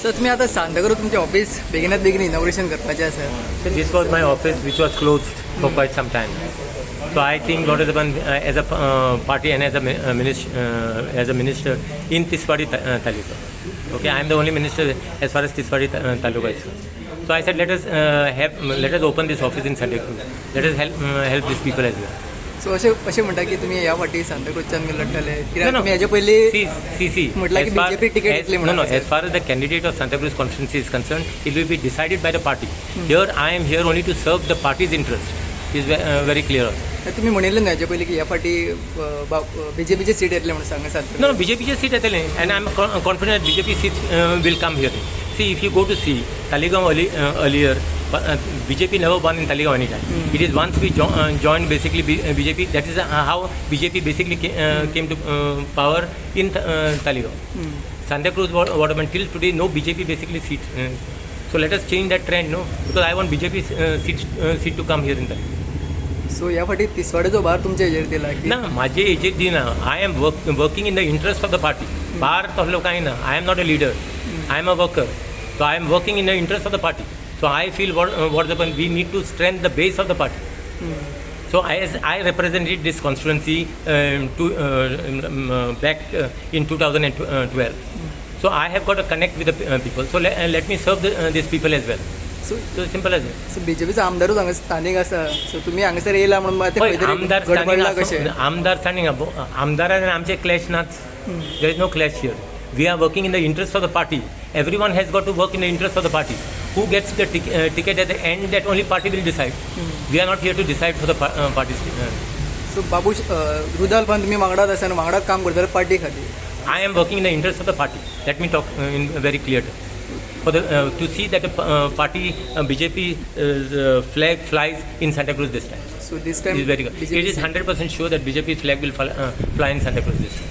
Sir, तुमी आतां सांताक्रूज तुमचें ऑफिस बेगिनात बेगीन इनॉग्रेशन करपाचें आसा. So this was my office, which was closed for quite some time. So I think what is upon as a party and as a minister, as a minister in Tiswadi Taluka. Okay, I am the only minister as far as Tiswadi Taluka is concerned. So I said, let us open this office in Santa Cruz. Let us help these people as well. So अशें अशें म्हणटा की तुमी ह्या फावटी सांताक्रूजच्यान लढटले कित्याक No. तुमी हेजे पयलीं See, see, see. म्हटलं की As far BJP ticket as- येतली No, म्हणून no. आसा. As far as the candidate of Santa Cruz constituency is concerned, it will be decided by the party. Here, I am here only to serve the party's interest. Is very clear. तुमी म्हणिल्लें न्हू हेजे पयलीं की ह्या फावटी बीजेपीची seat येतली म्हणून सांगा सांताक्रूज. No, BJP चे seat येतले and I am confident that BJP seats will come here. See, if you go to see Taleigao earlier, BJP never won in Taleigao any time. It is once we joined basically BJP, that is how BJP basically came to power in Taleigao. Santa Cruz, what happened till today, no BJP basically seat. So let us change that trend, no? Because I want BJP seat to come here in Taleigao. So ह्या फावटी तिसवाडेचो भार तुमच्या हेजेर दिला की ना, माझे हेजेर दिना. I am working in the interest of the party. भार तसलो कांय ना. I am not a leader, I am a worker. So I am working in the interest of the party. So I feel what happen, we need to strength the base of the party. So as I represented this constituency to back in 2012, so I have got a connect with the people. So let me serve these people as well. So So simple as that. So बीजेपीचो आमदारूच हांगा स्थानीक आसा, so तुमी हांगासर येयला म्हणून मागीर ते पळय, खंय तरी आमदार स्थानीक गडबडला कशें? आमदार स्थानीक आमदारान आमचे क्लॅश नाच. There is no clash here. We are working in the interest of the party. Everyone has got to work in the interest of the party. Who gets the ticket at the end, that only party will decide. We are not here to decide for the party. So Babush रुदाल्फान तुमी वांगडाच आसा आनी वांगडाच काम करताले party खातीर. I am working in the interest of the party. Let me talk in very clear terms. For the to see that the party BJP flag flies in Santa Cruz this time. So this time It is very good. It is 100% sure that BJP flag will fly in Santa Cruz this time.